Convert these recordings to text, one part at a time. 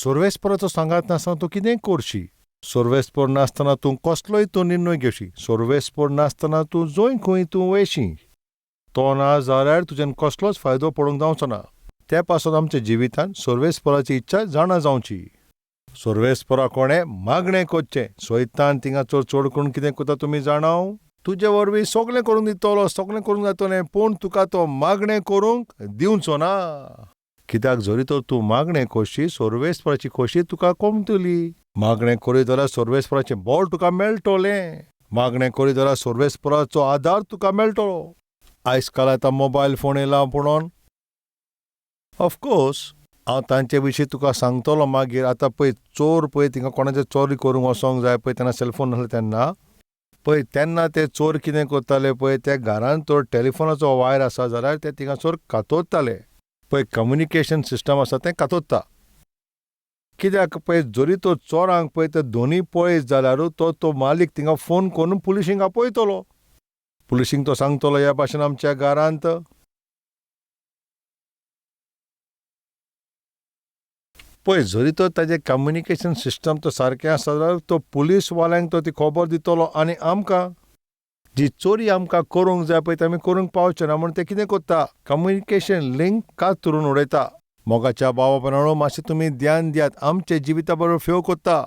सोर्वेस्पराचो सांगात नासतना तूं कितें करशी? सोर्वेस्पोर नासतना तूं कसलोय तूं निर्णय घेवशी. सोर्वेस्पोर नासतना तूं जंय खंय तूं वयशी. तो ना जाल्यार तुज्यान कसलोच फायदो पडूंक जावचो ना. ते पासत आमच्या जिवितांत सोर्वेस्पराची इच्छा जाणा जावची. सोर्वेस्परा कोणें मागणें करचें. सोयतान थिंगा चड चड करून कितें करता तुमी जाणाव? तुजे वरवीं सगलें करूंक दितलो, सगलें करूंक जातलें, पूण तुका तो मागणें करूंक दिवचो ना. कित्याक जरी तर तूं मागणें करशी, सोर्वेस्पराची खोशी तुका कोमतली. मागणें करीत जाल्यार सोर्वेस्पराचें बळ तुका मेळटलें. मागणें करीत जाल्यार सोर्वेस्पराचो आदार तुका मेळटलो. आयज काल आतां मोबायल फोन येयला पुणून ऑफकोर्स हांव तांचे विशीं तुका सांगतलो मागीर. आतां पळय चोर पळय थिंगा कोणाचे चोरी करूंक वचोंक जाय पळय तेन्ना सेलफोन नासले तेन्ना पळय तेन्ना ते चोर कितें करताले पळय ते घरान तर टेलिफोनाचो वायर आसा जाल्यार ते थिंगासर कातोरताले. पळय कम्युनिकेशन सिस्टम आसा तें कातोरता. कित्याक पळय जरी तो चोरांक पळय ते दोनूय पळयत जाल्यारूय तो तो मालीक थिंगा फोन करून पुलिशींक आपयतलो. पुलिशींक तो सांगतलो ह्या भाशेन आमच्या घरांत पळय जरी तर ताजें कम्युनिकेशन सिस्टम तो सारकें आसा जाल्यार तो पुलीसवाल्यांक तो ती खबर दितलो आनी आमकां जी चोरी आमकां करूंक जाय पळय ते आमी करूंक पावचे ना म्हूण ते कितें करता, कम्युनिकेशन लिंक कातरून उडयता. मोगाच्या भावा भयणांनो, मातशें तुमी ध्यान दियात. आमचे जिविता बरोबर फेव करता.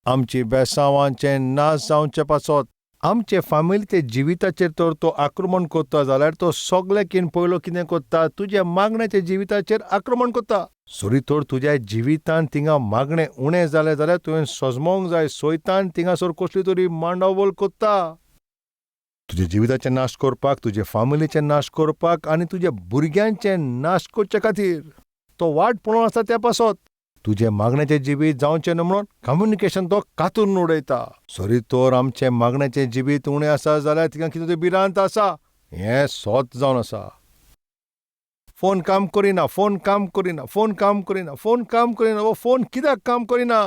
आमची बेसांवांचें नाश जावचे पासत आमचे फामिलीच्या जिविताचेर तर तो आक्रमण करता जाल्यार तो सगळे किन पयलो कितें करता, तुज्या मागण्याच्या जिविताचेर आक्रमण करता. सरी तर तुज्या जिवितान थिंगा मागणें उणें जालें जाल्यार तुवें सजमोंक जाय सोयतान थिंगासर कसली तरी मांडावळ करता तुज्या जिविताचें नाश करपाक, तुजे फामिलीचें नाश करपाक आनी तुज्या भुरग्यांचें नाश करचे खातीर. तो वाट पळोवन आसा त्या पासत तुजें मागण्याचें जिवीत जावचें न्हू म्हणून कम्युनिकेशन तो कातरून उडयता. सरी तर आमचें मागण्याचें जिवीत उणें आसा जाल्यार थिंगा कितें तरी भिरांत आसा हें सोत जावन आसा. फोन काम करिना, फोन काम करिना, फोन काम करिना, फोन काम करिना, हो फोन कित्याक काम करिना?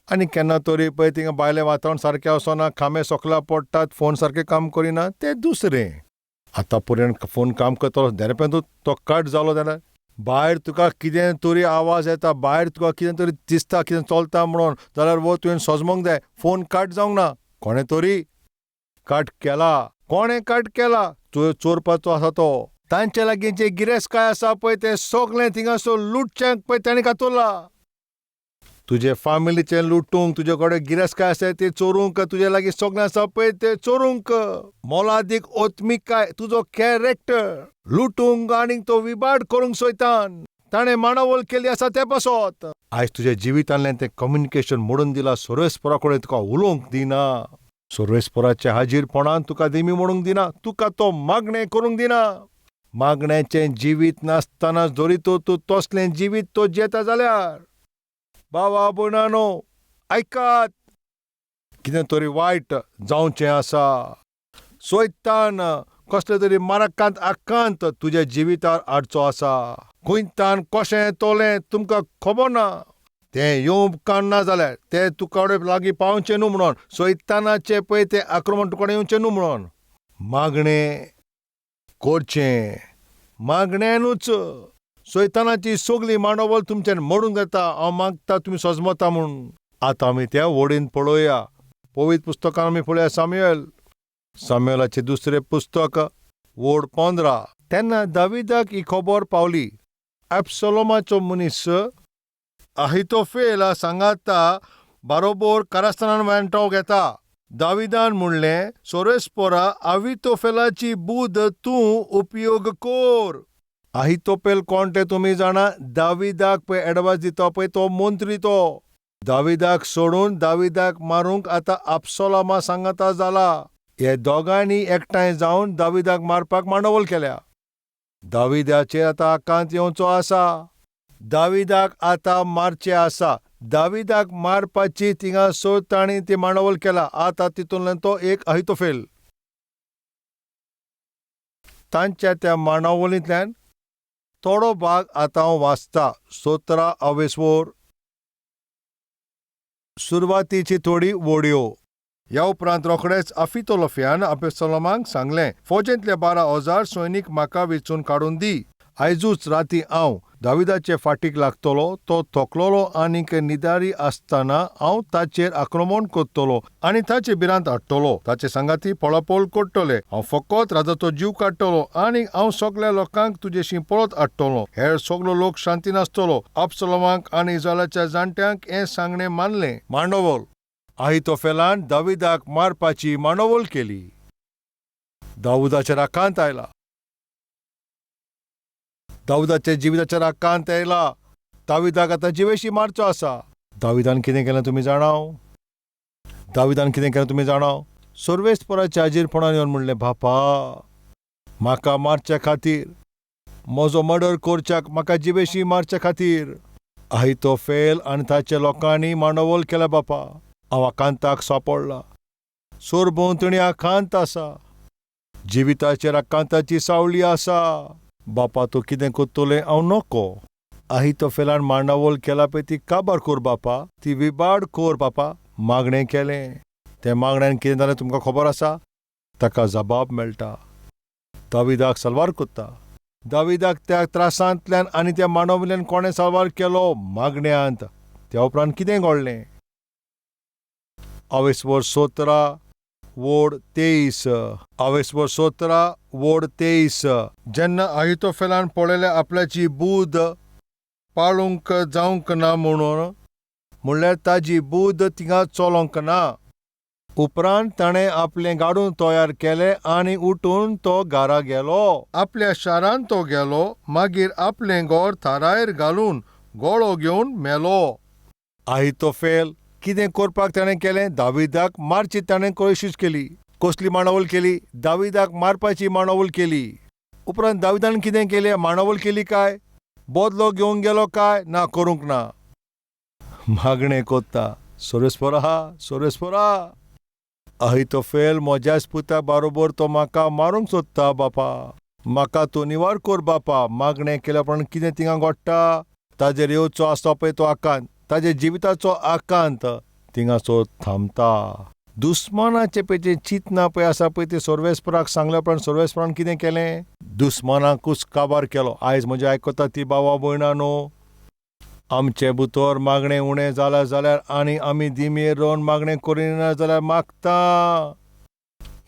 आनी केन्ना तरी पळय थिंगा भायलें वातावरण सारकें वचना, खांबे सोकला पडटात, फोन सारकें काम करिना, तें दुसरें. आतां पर्यंत फोन काम करतलो देरपेंतूच तो कट जालो जाल्यार भायर तुका कितें तरी आवाज येता, भायर तुका कितें तरी दिसता, कितें चलता म्हणून जाल्यार वो तुवें सजमोंक जाय फोन कट जावंक ना, कोणें तरी कट केला, कोणें कट केला, चोरपाचो आसा तो. तांचे लागीं जे गिरेस्तकाय आसा पळय तें सगळें थिंगासर लुटचें पळय ताणें कातरलां. तुजे फामिलीचें लुटूंक, तुजे कडेन गिरेस्तकाय आसा तें चोरूंक, तुजे लागीं सगळें आसा पळय तें चोरूंक, मोलादीक ओत्मिकाय तुजो कॅरेक्टर लुटूंक आनीक तो विबाड करूंक सोयतान ताणें मांडावळ केली आसा ते पासत. आयज तुज्या जिवितांतल्यान तें कम्युनिकेशन मोडून दिलां. सोर्वेस्परा कडेन तुका उलोवंक दिना, सोर्वेस्पराच्या हाजीरपणान तुका दिमी म्हणूंक दिना, तुका तो मागणें करूंक दिना. मागण्याचें जिवीत नासतना जरी तो तूं तसलें जिवीत तो जेता जाल्यार बाबा भयणानो आयकात, कितें तरी वायट जावचें आसा. सोयतान कसले तरी मारकांत आकांत तुज्या जिवितार हाडचो आसा. खंयतान कशें येतलें तुमकां खबर ना. तें येवंक ना जाल्यार तें तुका कडेन लागीं पावचें न्हू म्हणून सोयतानाचें पळय तें आक्रमण तुका कडेन येवचें न्हू म्हणून मागणें करचें. मागण्यानूच सोयतानाची सगली मांडावळ तुमच्यान मोडूंक जाता. हांव मागता तुमी सजमता म्हूण. आतां आमी त्या वडीन पळोवया. पवित्र पुस्तकान आमी पळोवया सामुएल, सामुएलाचें दुसरें पुस्तक वोड 15. तेन्ना दाविदाक ही खबर पावली, एबसलोमाचो मनीस अहितोफेल सांगाता बारोबर कारस्थानान वेंटो घेता. दाविदान म्हणलें, सोरेस्पोरा अहितोफेलाची बूद तूं उपयोग कोर. अहितोफेल कोण तें तुमी जाणा? दाविदाक पळय एडवायस दिता पळय तो मंत्री. तो दाविदाक सोडून दाविदाक मारूंक आतां अबसलोमा सांगाता जाला. हे दोगांयनी एकठांय जावन दाविदाक मारपाक मांडावळ केल्या. दाविदाचेर आतां आकांत येवचो आसा. दाविदाक आतां मारचें आसा. दाविदाक मारपाची थिंगासर तांणी ती मांडावळ केला. आतां तितूंतल्यान तो एक अहितोफेल. तांच्या त्या मांडावळींतल्यान थोडो भाग आतां हांव वाचता. 17 अवेसवर सुरवातीची थोडी वोडयो. ह्या उपरांत रोखडेच अफितोलफियान अबेसलोमाक सांगलें, फौजेंतले 12,000 सैनीक म्हाका वेंचून काडून दी. आयजूच राती हांव दाविदाचे फाटीक लागतलो. तो थकलोलो आनीक निदारी आसतना हांव ताचेर आक्रमण करतलो आनी ताचे भिरांत हाडटलो. ताचे सांगाती पळापळ करतले. हांव फकत राजाचो जीव काडटलो आनी हांव सगल्या लोकांक तुजेशी परत हाडटलो. हेर सगलो लोक शांतीन आसतलो. अबसलोमाक आनी इस्रायलाच्या जाणट्यांक हें सांगणें मानलें. मांडवल आहितोफेलान दाविदाक मारपाची मांडवल केली. दाऊदाचेर आकांत आयला. दाऊदाच्या जिविताचेर आकांत आयला. दाविदाक आतां जिवेशी मारचो आसा. दाविदान कितें केलें तुमी जाणाव? दाविदान कितें केलें तुमी जाणाव? सर्वेस्पराच्या हाजीरपणान येवन म्हणलें, बापा, म्हाका मारच्या खातीर, म्हजो मर्डर करच्याक, म्हाका जिवेशी मारच्या खातीर आहितोफेल आनी ताच्या लोकांनी मांडवल केला. बापा, हांव आकांताक सापडला. सरभोंवतणी आकांत आसा. जिविताचेर आकांताची सावळी आसा. बापा, तूं कितें करतलें हांव नको. आहितोफेलान मांडावळ केला पळय ती काबार कर बापा, ती विबाड कर बापा. मागणें केलें. तें मागण्यान कितें जालें तुमकां खबर आसा? ताका जबाब मेळटा. दाविदाक सलवार करता. दाविदाक त्या त्रासांतल्यान आनी त्या मांडवल्यान कोणें साल्वार केलो? मागण्यांत. त्या उपरांत कितें घडलें? अवेस्वर 17 वोड 23. अवेस्वर 17 वोड 23. जेन्ना आहितोफेलान पळयलें आपल्याची बूद पाळूंक जावंक ना म्हणून, म्हणल्यार ताजी बूद थिंगा चलोंक ना, उपरांत ताणें आपलें गाडून तयार केलें आनी उठून तो घरा गेलो. आपल्या शारांत तो गेलो. मागीर आपलें घर थारायर घालून गळो घेवन मेलो. आहितोफेल कितें करपाक ताणें केलें? दाविदाक मारची ताणें कोशिश केली. कसली मांडावळ केली? दाविदाक मारपाची मांडावळ केली. उपरांत दाविदान कितें केलें? मांडावळ केली काय? बदलो घेवंक गेलो काय? ना, करूंक ना. मागणें कोत्ता, सोरेस्पोरा, सोरेस्पोरा, आहितोफेल म्हज्याच पुता बारोबर तो म्हाका मारूंक सोदता. बापा, म्हाका तूं निवार कर बापा. मागणें केल्या उपरांत कितें थिंगा घडटा? ताजेर येवचो आसता पळय तो आकांत, ताजे जिविताचो आकांत थिंगासो थांबता. दुस्मानाचे पळय जें चिंतना पळय आसा पळय तें सर्वेस्पराक सांगल्या उपरांत सर्वेस्परान कितें केलें? दुस्मानाकूच काबार केलो. आयज म्हजें आयकता ती भावा भयणा न्हू, आमचे भितर मागणें उणें जालां जाल्यार आनी आमी दिमयेर रावन मागणें करिना जाल्यार मागता,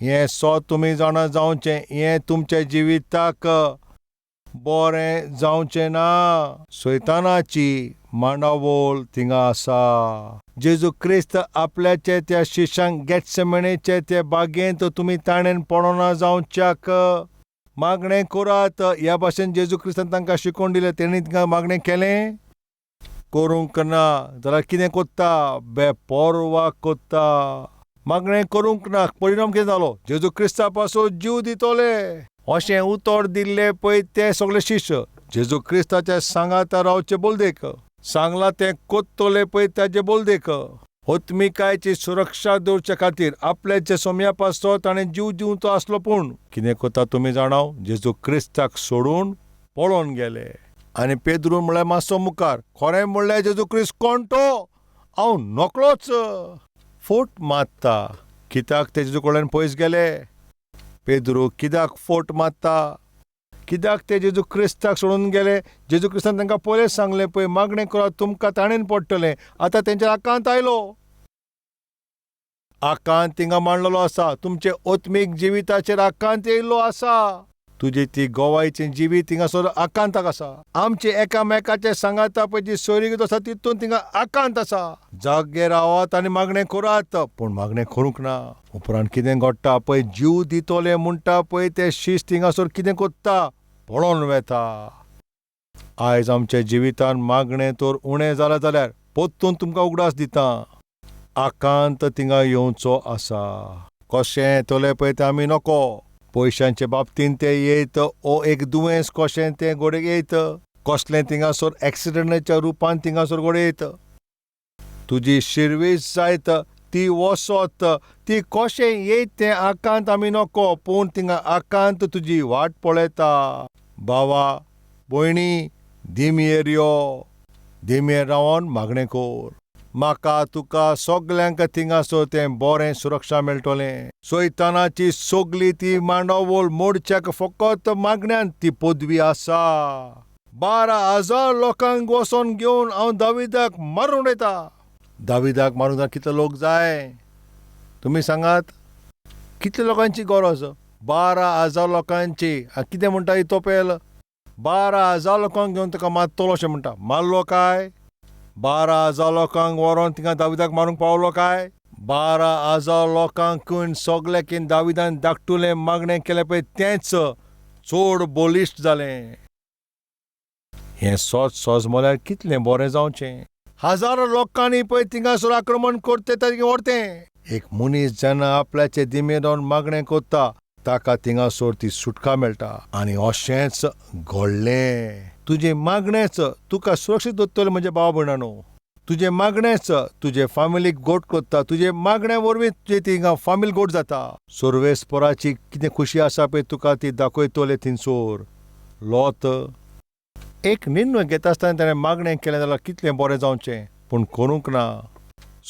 हें सत तुमी जाणा जावचें, हें तुमच्या जिविताक बरें जावचें ना. सैतानाची मांडावळ थिंगा आसा. जेजू क्रिस्त आपल्याचे त्या शिश्यांक गेटसेमणेचे ते बागेंत तुमी ताणेन पडना जावच्याक मागणें करात ह्या भाशेन जेजू क्रिस्तान तांकां शिकोवन दिलें. तेणी थिंगा मागणें केलें? करूंक ना. जाल्यार कितें कोत्ता? बेपोरवा कोत्ता. मागणें करूंक ना. परिणाम कितें जालो? जेजू क्रिस्ता पासून जीव दितले अशें उतर दिल्लें पळय ते सगळे शिश्य जेजू क्रिस्ताच्या सांगाता रावचे बोलदेक सांगलां तें कोत्तले पळय ताजे बोलदेक होतमिकायची सुरक्षा दवरचे खातीर आपल्याच्या सोम्या पासतो ताणें जीव दिवचो आसलो. पूण कितें कोता तुमी जाणाव? जेजू क्रिस्ताक सोडून पळोवन गेले. आनी पेद्रू म्हणल्यार मातसो मुखार, खरें म्हणल्यार जेजू क्रिस्त कोण तो हांव नकळोच. फोट मारता. कित्याक ते जेजू कडल्यान पयस गेले? पेद्रू कित्याक फोट मारता? कित्याक ते जेजू क्रिस्ताक सोडून गेले? जेजू क्रिस्तान तांकां पयलेच सांगलें पळय, मागणें करात, तुमकां ताणेन पडटलें. आतां तेंचेर आकांत आयलो. आकांत थिंगा मांडलेलो आसा. तुमचे आत्मीक जिविताचेर आकांत येयल्लो आसा. तुजी ती गोवायचें जिवीत थिंगासर आकांताक आसा. आमचे एकामेकाचे सांगाता पळय जी सोयरीगत आसा तितून थिंगा आकांत आसा. जागे रावात आनी मागणें करात. पूण मागणें करूंक ना. उपरांत कितें घडटा पळय? जीव दितले म्हणटा पळय ते शीस थिंगासर कितें कोत्ता? पळोवन वेता. आयज आमच्या जिवितान मागणें तर उणें जालां जाल्यार परतून तुमकां उगडास दिता, आकांत थिंगा येवचो आसा. कशें येतलें पळय तें आमी नको. पयशांचे बाबतीन तें येयत ओ एक दुयेंस कशें तें घोडेक येयत, कसलें थिंगासर एक्सिडंटाच्या रुपान थिंगासर घोडे येयत. तुजी शिरवीस जायत ती वसत, ती कशें येयत तें आकांत आमी नको. पूण थिंगा आकांत तुजी वाट पळयता. भावा भयणी, दिमयेर यो. दिमयेर रावन मागणें कर. म्हाका तुका सगल्यांक थिंगासर तें बरें सुरक्षा मेळटलें. सैतानाची सगली ती मांडावळ मोडच्याक फकत मागण्यान ती पदवी आसा. 12,000 लोकांक वचोन घेवन हांव दाविदाक मारून उडयता. दाविदाक मारूंक जाय कितले लोक जाय तुमी सांगात? कितले लोकांची गरज? 12,000 लोकांची. कितें म्हणटा ही तोपेल? 12,000 लोकांक घेवन तुका मारतलो अशें म्हणटा. मारलो काय? 12,000 लोकांक व्हरोन थिंगा दाविदाक मारूंक पावलो काय? 12,000 लोकांक सगल्याकीन दाविदान धाकटुलें मागणें केलें पळय तेंच चड बलिश्ट जालें. हें सोज सोज म्हळ्यार कितलें बरें जावचें. हजारो लोकांनी पळय थिंगासर आक्रमण करते ताजें व्हरतें. एक मनीस जेन्ना आपल्याचे दिमे रावन मागणें करता ताका थिंगासर ती सुटका मेळटा. आनी अशेंच घडलें. तुजें मागणेंच तुका सुरक्षीत दवरतलें म्हज्या भाव भयणानो. तुजें मागणेंच तुजे फामिलीक गोट करता. तुजे मागण्या वरवीं तुजें थिंगा फामील गोट जाता. सर्वेस्पराची कितें खुशी आसा पळय तुका ती दाखयतले थिंगसर. लोत एक निर्णय घेता आसतना ताणें मागणें केलें जाल्यार कितलें बरें जावचें, पूण करूंक ना.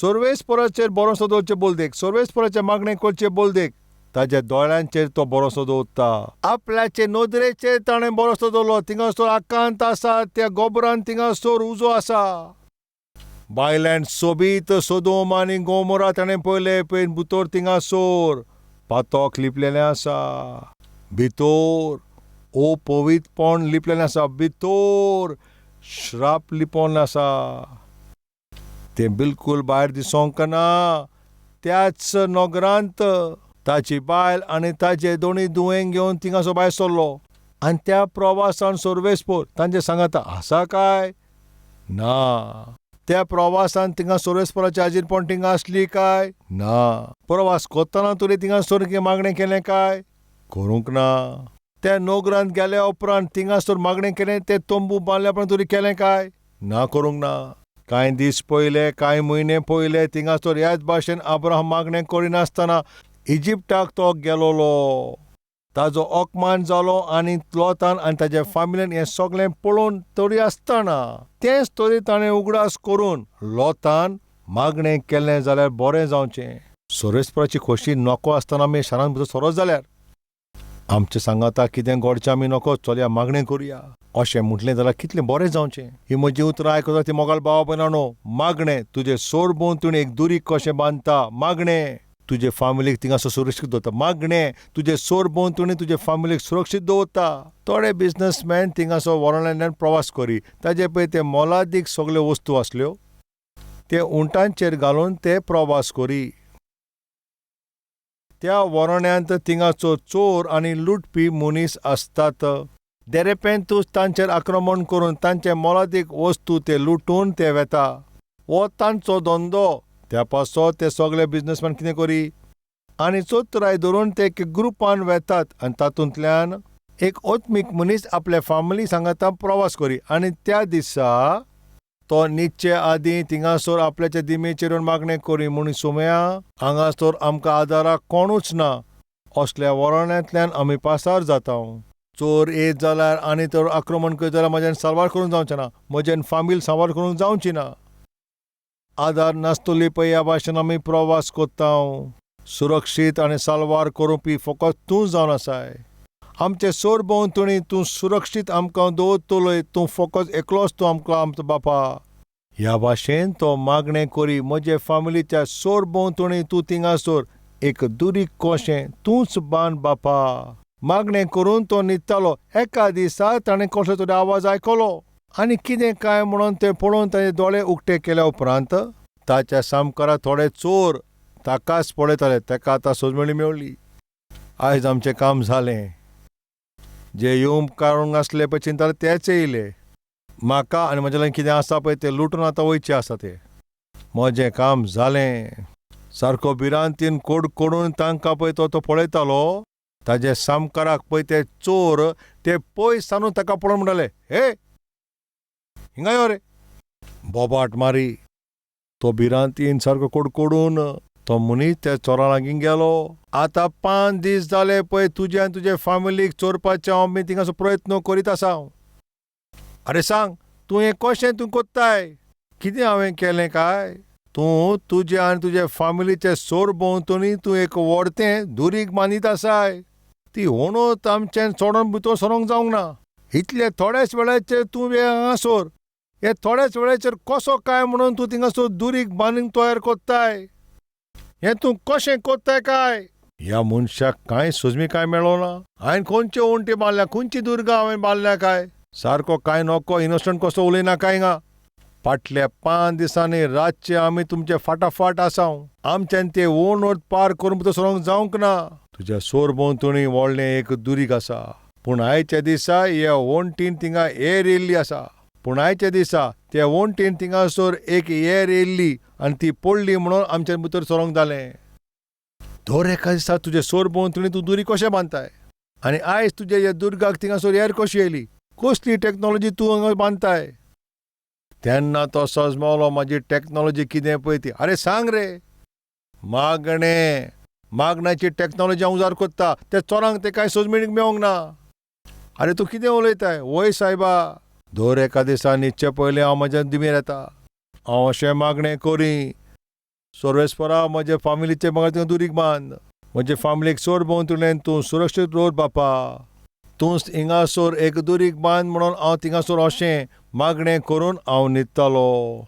सर्वेस्पराचेर भरोसो दवरचें बोलदेक, सर्वेस्पराचें मागणें करचें बोलदेक ताज्या दोळ्यांचेर तो भरोसो दवरता. आपल्याचे नदरेचेर ताणें भरोसो दवरलो. थिंगासर आकांत आसा, त्या गोबरान थिंगासर उजो आसा. बायल्यान सोबीत सोदोम आनी गोमोरा ताणें पळयलें पळय भितर थिंगासर पातक लिपलेलें आसा. भितर अपवित्रपण लिपलेलें आसा. भितर श्राप लिपोवन आसा. तें बिलकूल भायर दिसोंक ना. त्याच नगरांत ताची बायल आनी ताचे दोनी दुयेंक घेवन थिंगासर भायर सरलो. आनी त्या प्रवासान सर्वेस्पोर तांचे सांगाता आसा काय ना? त्या प्रवासान थिंगा सर्वेस्पोराची हाजीरपण थिंगा आसली काय ना? प्रवास करतना तुवें थिंगासर कितें मागणें केलें काय? करूंक ना. त्या नगरांत गेल्या उपरांत थिंगासर मागणें केलें, ते तंबू बांदल्या उपरांत तुवें केलें काय? ना, करूंक ना. कांय दीस पयले, कांय म्हयने पयले थिंगासर ह्याच भाशेन अब्राहम मागणें करिनासतना इजिप्टाक तो गेलोलो. ताजो अपमान जालो आनी लोतान आनी ताज्या फामिलीन हें सगळें पळोवन तरी आसतना तेंच तरी ताणें उगडास करून लोतान मागणें केलें जाल्यार बरें जावचें. सर्वेस्पराची खोशी नको आसतना आमी शारांत भितर सरत जाल्यार आमचे सांगाता कितें घडचें आमी नको, चलया मागणें करुया अशें म्हटलें जाल्यार कितलें बरें जावचें. ही म्हजी उतरां आयकता ती मोगाळ भाव भयणानो, मागणें तुजें सोर भोंवतणी एक दुरीग कशें बांदता. मागणें तुजे फामिलीक थिंगासर सुरक्षीत दवरता. मागणें तुजे सोर भोंवतणी तुजे फामिलीक सुरक्षीत दवरता. थोडे बिजनसमॅन थिंगासर वॉरंल्यान प्रवास करी. ताजे पळय ते मोलादीक सगल्यो वस्तू आसल्यो ते उंटांचेर घालून ते प्रवास करी. त्या वरण्यांत थिंगाचो चोर आनी लुटपी मनीस आसतात. देरेपेंतूच तांचेर आक्रमण करून तांचे मोलादीक वस्तू ते लुटून ते वेता. हो तांचो धंदो. त्या पासत ते सगळे बिजनसमॅन कितें करी आनी चतुराय धरून ते एक ग्रुपान वेतात आनी तातूंतल्यान एक ओत्मीक मनीस आपल्या फामिली सांगाता प्रवास करी. आनी त्या दिसा तो न्हिदचे आदीं थिंगासर आपल्याच्या दिमेचेर मागणें करी म्हूण सोम्या हांगासर आमकां आदाराक कोणूच ना. असल्या वरण्यांतल्यान आमी पासार जाता. चोर येत जाल्यार आनी तर आक्रमण करीत जाल्यार म्हज्यान साल्वार करूंक जावचें ना, म्हज्यान फामील साल्वार करूंक जावची ना. आदार नासतली पळय ह्या भाशेन आमी प्रवास करता. सुरक्षीत आनी साल्वार करुपी फकत तूं जावन आसाय. आमचे सोर भोंवतणी तूं सुरक्षीत आमकां दवरतलोय. तूं फकत एकलोच तूं आमकां आमचो बापा. ह्या भाशेन तो मागणें करी, म्हजे फामिलीच्या सोर भोंवतणी तूं थिंगासर एक दुरीग कशें तूंच बांद बापा. मागणें करून तो न्हिदतालो. एका दिसा ताणें कसलो तरी आवाज आयकलो आनी कितें काय म्हणून तें पळोवन ताजे दोळे उक्ते केल्या उपरांत ताच्या सामकारा थोडे चोर ताकाच पळयताले. ताका आतां सोजमणी मेवली, आयज आमचें काम जालें. जे येवंक काडूंक आसले पळय चिंताले तेच येयले. म्हाका आनी म्हज्या लागीं कितें आसा पळय तें लुटून आतां वयचें आसा. तें म्हजें काम जालें. सारको भिरांतीन कोड कोडून तांकां पळय तो पळयतालो. ताजे सामकाराक पळय ते चोर ते पयस सावन ताका पळोवन म्हणटाले, हे हिंगा यो रे. बोबाट मारी तो भिरांतीन सारको कोडकोडून तो मनीस त्या चोरां लागीं गेलो. आतां 5 दीस जाले पळय तुजे आनी तुजे फामिलीक चोरपाचें हांव बी थिंगासर प्रयत्न करीत आसा. आरे सांग तूं हें कशें तूं कोत्ताय? कितें हांवें केलें काय? तूं तुज्या आनी तुज्या फामिलीचे सोर भोंवतणी तूं एक व्हडतें दुरीग बांदीत आसाय. ती होणूत आमच्यान चोडोन भितर सरोंक जावंक ना. इतले थोड्याच वेळाचेर तूं हे हांगासर हे थोड्याच वेळाचेर कसो काय म्हणून तूं थिंगासर दुरीग बांदूंक तयार कोत्ताय? हें तूं कशें कोत्ताय काय? ह्या मनशाक कांय सोजमी काय मेळो ना. हांवें खंयच्यो वण्टी बांदल्या, खंयची दुर्गां हांवें बांदल्या काय? सारको कांय नको इनोसंट कसो उलयना काय हिंगा? फाटल्या 5 दिसांनी रातचे आमी तुमचे फाटाफाट आसाव. आमच्यान ते ओणोत पार करून भितर सरोंक जावंक ना. तुज्या सोर भोंवतणी व्हडलें एक दुरीग आसा, पूण आयच्या दिसा ह्या वण्टीन थिंगा एर येयल्ली आसा. पूण आयच्या दिसा त्या वण्टीन थिंगासर एक एर येयल्ली आनी ती पडली म्हणून आमच्यान भितर सरोंक जालें. दर एका दिसा तुजे सोर भोंवतणी तूं दुरीग कशें बांदताय आनी आयज तुज्या ह्या दुर्गाक थिंगासर एर कशी येयली? कसली टॅक्नोलॉजी तूं हांगा बांदताय? तेन्ना तो सजमवलो म्हाजी टॅक्नोलॉजी कितें पळय ती. आरे सांग रे, मागणें मागण्याची टॅक्नोलॉजी हांव उजार कोत्ता, त्या चोरांक तें कांय सोजमेणीक मेवंक ना. आरे तूं कितें उलयताय? वय सायबा, दर एका दिसा न्हिदचे पयलीं हांव म्हज्या दिमेर येता, हांव अशें मागणें करी, सर्वेस्परा म्हज्या फामिलीचे म्हाका तुवें दुरीग बांद, म्हजे फामिलीक सोर भोंवतणेन तूं सुरक्षीत दवर बापा, तूंच हिंगासर एक दुरीग बांद म्हणून हांव थिंगासर अशें मागणें करून हांव न्हिदतालो.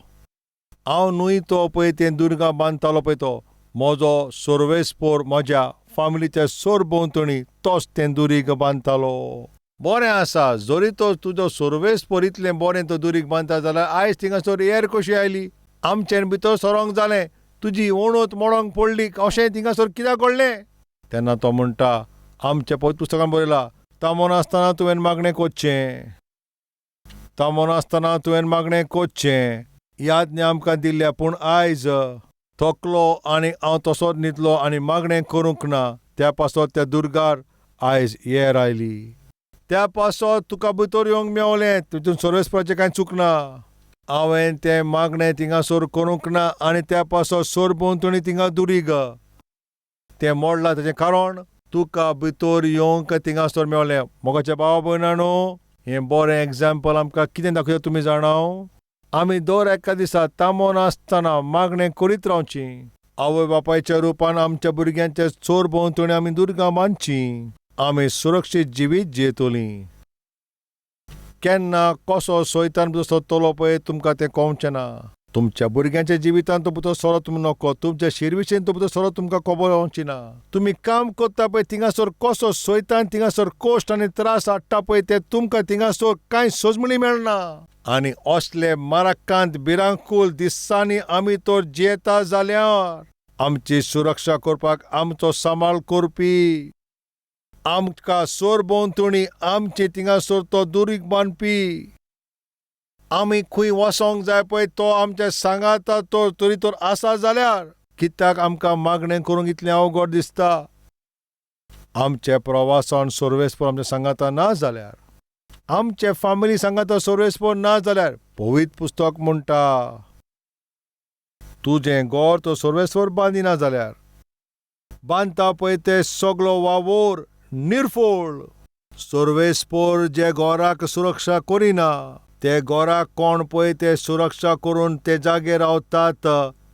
हांव न्हय तो पळय तें दुर्गां बांदतालो पळय तो म्हजो सर्वेस्पोर म्हज्या फामिलीच्या सोर भोंवतणी तोच तें दुरीग बांदतालो. बरें आसा, जरी तो तुजो सर्वेस्पोर इतलें बरें तो दुरीग बांदता जाल्यार आयज थिंगासर एर कशी आयली? आमच्यान भितर सरोंक जालें, तुजी ओणोत मोडोंक पडली, अशें थिंगासर कित्याक घडलें? तेन्ना तो म्हणटा, आमच्या पवित्र पुस्तकान बरयलां, तामोन आसतना तुवें मागणें कोच्चें, तामोन आसतना तुवें मागणें कोच्चें. याद आमकां दिल्ल्या, पूण आयज थकलो आनी हांव तसोच न्हिदलो आनी मागणें करूंक ना. त्या पासत त्या दुर्गार आयज येर आयली. त्या पासत तुका भितर येवंक मेवलें, तितून सर्वेस्पराचें कांय चुकना. हांवें तें मागणें थिंगासर करूंक ना आनी त्या पासत सोर भोंवतणी थिंगा दुरीग तें मोडलां. ताचें कारण तुका भितर येवंक थिंगासर मेवलें. मोगाच्या भावा भयणांनो, हें बरें एग्जाम्पल आमकां कितें दाखयता तुमी जाणाव? आमी दर एका दिसा तामोन आसतना मागणें करीत रावचीं. आवय बापायच्या रुपान आमच्या भुरग्यांच्या चोर भोंवतणी आमी दुर्गां बांदचीं. आमी सुरक्षीत जिवीत जियेतलीं. केन्ना कसो सोयतान भितर सरतलो पळय तुमकां तें कळचें ना. तुमच्या भुरग्यांच्या जिवितांत तो भितर सरो तुमी नको, तुमच्या शिरविशेन तो भितर सरो तुमकां खबर जावची ना. तुमी काम करता पळय थिंगासर कसो सोयतान थिंगासर कश्ट आनी त्रास हाडटा पळय ते तुमकां थिंगासर कांय सोजमणी मेळना. आनी असले माराकांत भिरांकूल दिसांनी आमी तर जियेता जाल्यार आमची सुरक्षा करपाक आमचो सांबाळ करपी, आमकां सोर भोंवतणी आमचे थिंगासर तो दुरीग बांदपी, आमी खंय वचोंक जाय पळय तो आमच्या सांगाता तो तरी तर आसा जाल्यार कित्याक आमकां मागणें करूंक इतलें अवघड दिसता? आमच्या प्रवासान सर्वेस्पोर आमच्या सांगाता ना जाल्यार, आमचे फामिली सांगाता सर्वेस्पोर ना जाल्यार, पवित्र पुस्तक म्हणटा तुजें घर तो सर्वेस्पोर बांदिना जाल्यार बांदता पळय ते सगलो वावोर निर्फोळ. सर्वेस्पोर जे घराक सुरक्षा करिना ते घराक कोण पळय ते सुरक्षा करून ते जागे रावतात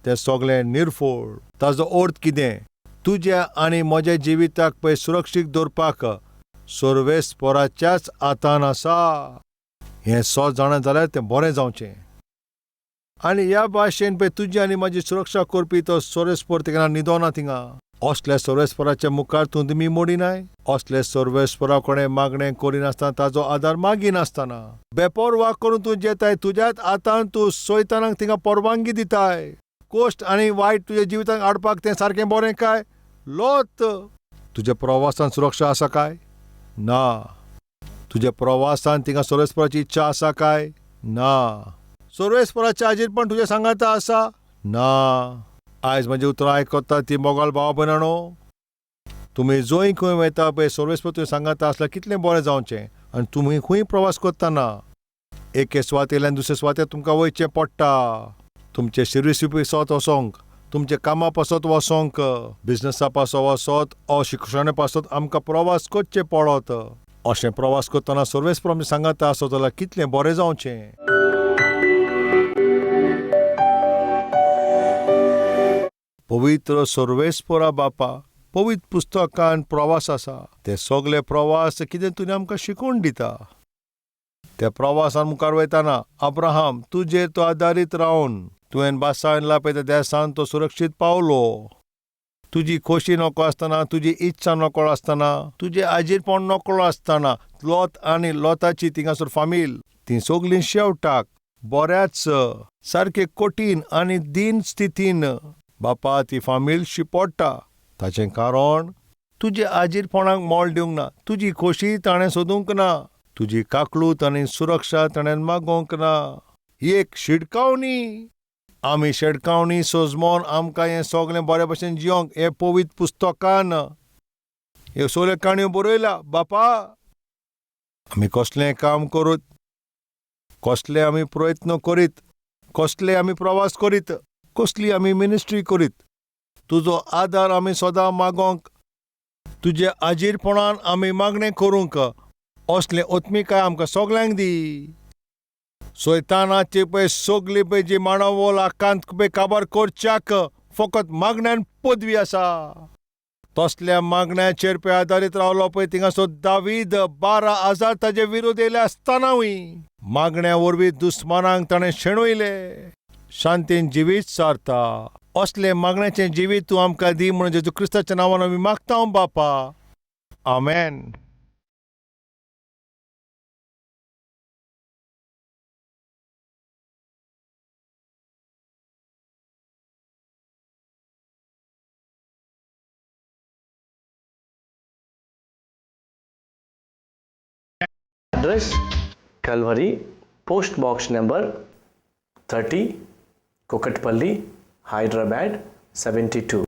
ते सगळे निर्फोळ. ताजो अर्थ कितें? तुज्या आनी म्हज्या जिविताक पळय सुरक्षीत दवरपाक सर्वेस्पोराच्याच हातान आसा. हें सो जाणा जाल्यार तें बरें जावचें. आनी ह्या भाशेन पळय तुजी आनी म्हजी सुरक्षा करपी तो सर्वेस्पोर थिंगा न्हिदोना थिंगा. असल्या सर्वेस्पराच्या मुखार तूं तुमी मोडिनाय. असले सर्वेस्परा कडेन मागणें करिनासतना, ताजो आदार मागिनासतना बेपोरवा करून तूं जेताय. तुज्याच हातान तूं सोयतानाक थिंगा परवानगी दिताय. कश्ट आनी वायट तुज्या जिवितांत हाडपाक तें सारकें बरें काय? लोत तुज्या प्रवासान सुरक्षा आसा काय? ना. तुज्या प्रवासान थिंगा सर्वेस्पराची इच्छा आसा काय? ना. सर्वेस्पराचें हाजीरपण तुज्या सांगाता आसा? ना. आयज म्हजी उतरां आयकता ती मोगाळ भाव भयणांनो, तुमी जंय खंय वयता पळय सर्वेस्पर तुवें सांगाता आसल्यार कितलें बरें जावचें. आनी तुमी खंय प्रवास करतना एके सुवातेल्यान दुसरे सुवातेर तुमकां वयचें पडटा. तुमचे शिर्विसी पासत वचोंक, तुमच्या कामा पासत वचोंक, बिजनसा पासत वचत ओ शिक्षणा पासत आमकां प्रवास करचे पडत. अशें प्रवास करतना सर्वेस्पर आमचे सांगाता आसत जाल्यार कितलें बरें जावचें. पवित्र सर्वेस्परा बापा, पवित्र पुस्तकान प्रवास आसा, ते सगले प्रवास कितें तुवें आमकां शिकोवन दिता. त्या प्रवासान मुखार वयताना अब्राहम तुजेर तो आदारीत रावन तुवें बासायला पळय त्या देसान तो सुरक्षीत पावलो. तुजी खोशी नको आसतना, तुजी इच्छा नकळो आसतना, तुजें आजीरपण नकळो आसतना लोत आनी लोताची थिंगासर फामील ती सगलीं शेवटाक बऱ्याच सारके कठीण आनी दीन स्थितीन बापा ती फामील शिपोडटा. ताचें कारण तुजे आजीरपणाक मोल दिवंक ना, तुजी खोशी ताणें सोदूंक ना, तुजी काकलूत आनी सुरक्षा ताणें मागोवंक ना. ही एक शिडकावणी. आमी शेडकावणी सोजमोन आमकां हें सगळें बरे भशेन जियोंक हे पवित्र पुस्तकान ह्यो सगळ्यो काणयो बरयल्या. बापा, आमी कसलें काम करूत, कसले आमी प्रयत्न करीत, कसले आमी प्रवास करीत, कसली आमी मिनिस्ट्री करीत, तुजो आदार आमी सदां मागोंक, तुजे आजीरपणान आमी मागणें करूंक असलें ओत्मिकाय आमकां सगल्यांक दी. सैतानाची पळय सगली पळय जी मांडावळ आकांत पळय काबार करच्याक फकत मागण्यान पदवी आसा. तसल्या मागण्याचेर पळय आदारीत रावलो पळय थिंगासर दावीद 12,000 ताजे विरोध येयले आसतनाय मागण्या वरवीं दुस्मानांक ताणें शेणयले. शांतीन जिवीत सारता असलें मागण्याचें जिवीत तूं आमकां दी म्हणून जेजू क्रिस्ताच्या नांवान आमी मागता बापा, आमेन. Address Calvary, Post Box number 30, Kukatpally, Hyderabad 72.